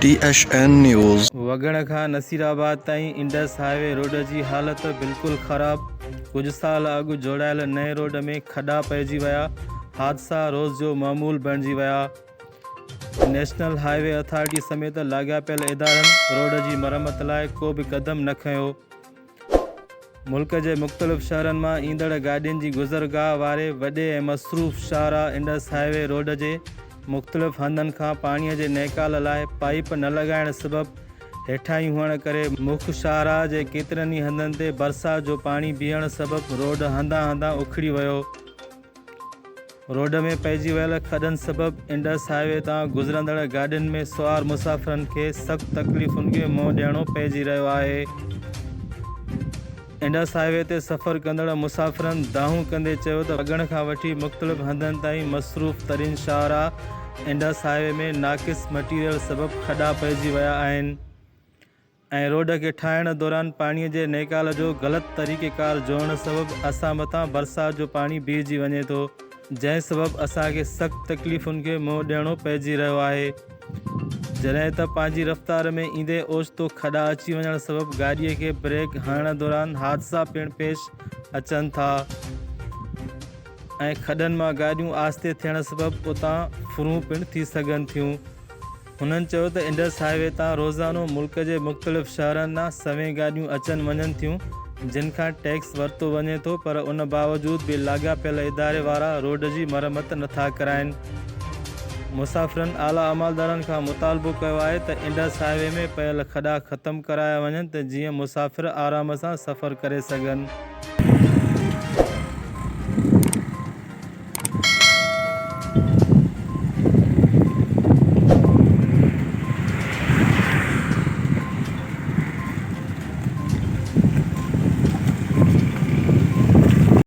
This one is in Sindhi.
T H N news. Wagan کان نصيرآباد تائين انڊس هاء وي روڊ جي حالت بلڪل خراب، ڪجهه سال اڳ جوڙايل نئين روڊ ۾ کڏا پئجي ويا، حادثا روز جو معمول بڻجي ويا. نيشنل هاء وي اٿارٽي سميت لاڳاپيل ادارن روڊ جي مرمت لاء ڪو به قدم نه کنيو. ملڪ جي مختلف شهرن مان ايندڙ گاڏين جي گذرگاهه واري وڏي ۽ مصروف شاهراهه انڊس هاء وي روڊ جي مختلف هنڌن کان پاڻي جي نيڪال لاء پائيپ نه لڳائڻ سبب هيٺاهين هئڻ ڪري مک شاهراهه جي ڪيترن ئي هنڌن تي برسات جو پاڻي بيهڻ سبب روڊ هنڌان هنڌان اکڙي ويو. روڊ ۾ پئجي ويل کڏن سبب انڊس هاء وي تان گذرندڙ گاڏين ۾ سوار مسافرن کي سخت تڪليفن کي منهن ڏيڻو پئجي رهيو آهي. انڊس هاء وي تي سفر ڪندڙ مسافرن دانهون ڪندي چيو ته وڳڻ کان وٺي مختلف هنڌن تائين مصروف ترين شاهراهه انڊس هاء وي ۾ ناقص مٽيريل سبب کڏا پئجي ويا آهن. ۽ روڊ کي ٺاهڻ دوران پاڻي جي نيڪال جو غلط طريقيڪار جوڙڻ سبب اسان مٿان برسات جو پاڻي بيهجي وڃي ٿو جنهن سبب اسان کي سخت تڪليفن کي منهن ڏيڻو پئجي رهيو آهي جڏهن ته پنهنجي رفتار ۾ ايندي اوچتو کڏا اچي وڃڻ سبب گاڏي کي بريڪ هڻڻ دوران حادثا پڻ پيش اچن ٿا ۽ کڏن مان گاڏيون آهستي ٿيڻ سبب اتان ڦرون پڻ ٿي سگهن ٿيون. هنن چيو ته انڊس هاء وي تان روزانو ملڪ جي مختلف شهرن ڏانهن سوين گاڏيون اچن وڃن ٿيون جن کان ٽيڪس ورتو وڃي ٿو پر ان باوجود به لاڳاپيل اداري وارا روڊ جي مرمت نٿا ڪرائين. مسافرن اعليٰ عملدارن کان مطالبو ڪيو آهي ته انڊس هاء وي ۾ پيل کڏا ختم ڪرايا وڃن ته جيئن مسافر آرام سان سفر ڪري سگهن.